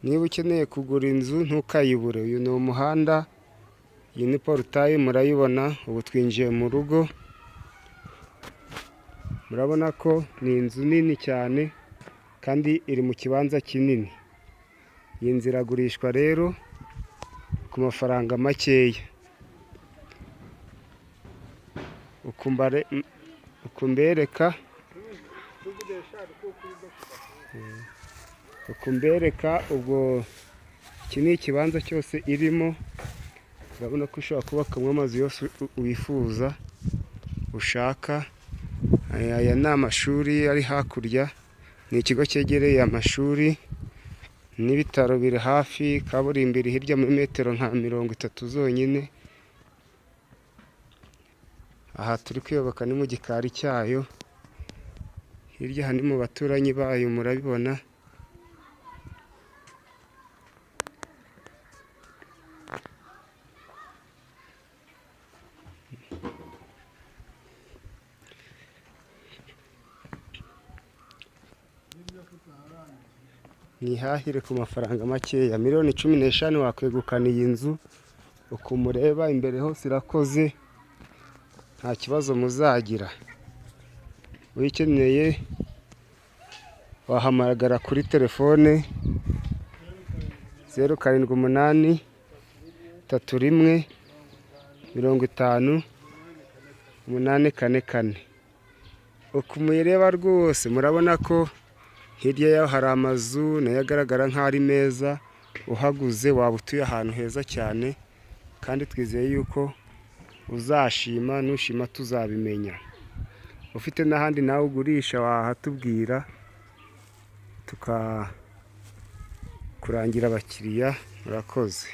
Niba ukeneye kugura inzu ntukayibure. Uyu ni umuhanda, iyi ni porutaye murayibona, ubu twinjiye mu rugo. Murabona ko ni inzu nini cyane kandi iri mu kibanza kinini. Iyi nzu iragurishwa rero ku mafaranga makeya. Uku mbereka ubwo iki ni ikibanza cyose irimo, urabona ko ushobora kubakamo amazu yose wifuza ushaka. Aya ni amashuri ari hakurya, ni ikigo cyegereye amashuri n'ibitaro biri hafi, kaburimbo iri hirya muri metero nka 30 zonyine. Aha turi kwiyoboka ni mu gikari cyayo, hirya aha ni mu baturanyi bayo murabibona. Mwihahire ku mafaranga makeya, miliyoni 15 wakwegukana iyi nzu. Uku mureba imbere hose irakoze, nta kibazo muzagira. Uyikeneye wahamagara kuri telefone 078 31 50 844. Uku muyireba rwose murabona ko hirya yaho hari amazu nayo agaragara nk'aho ari meza. Uhaguze waba utuye ahantu heza cyane, kandi twizeye yuko uzashima, nushima tuzabimenya. Ufite n'ahandi nawe ugurisha wahatubwira tukakurangira abakiriya. Murakoze.